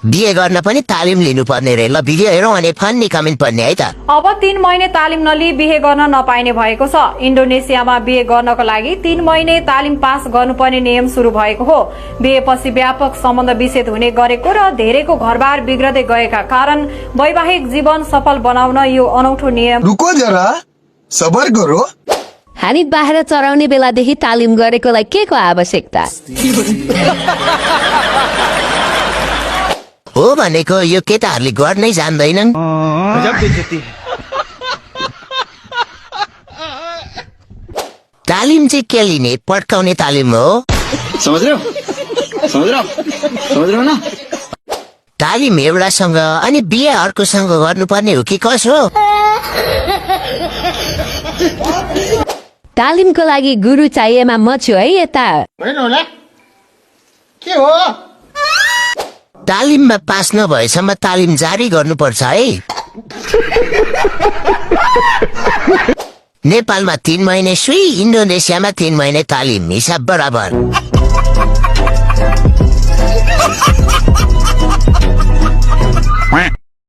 बिहे गर्न पनि तालिम लिनुपर्ने रे। ल भिडियो हेरौँ अनि फन्नी कमेन्ट पर्ने है त। अब 3 महिने तालिम नलिई बिहे गर्न नपाइने भएको छ। इन्डोनेसियामा बिहे गर्नको लागि 3 महिने तालिम पास गर्नुपर्ने नियम सुरु भएको हो। बिहेपछि व्यापक सम्बन्ध विच्छेद हुने गरेको र धेरैको घरबार बिग्रदै गएका कारण वैवाहिक जीवन सफल बनाउन यो अनौठो नियम। रुको जरा, सबर करो। हामी बाहिर चराउने बेलादेखि तालिम गरेकोलाई के को आवश्यकता? हो भनेको यो केटाहरूले गर्नै जान्दैनन्। तालिम चाहिँ के लिने? पड्काउने तालिम हो। समझ रहे हो ना? तालिम एउटासँग अनि बिहे अर्कोसँग गर्नुपर्ने हो कि कसो? तालिमको लागि गुरु चाहिएमा म छु है यता। के हो? तालिममा पास नभएसम्म तालिम जारी गर्नुपर्छ है। नेपालमा 3 महिने सुई, इन्डोनेसियामा 3 महिने तालिम, हिसाब बराबर।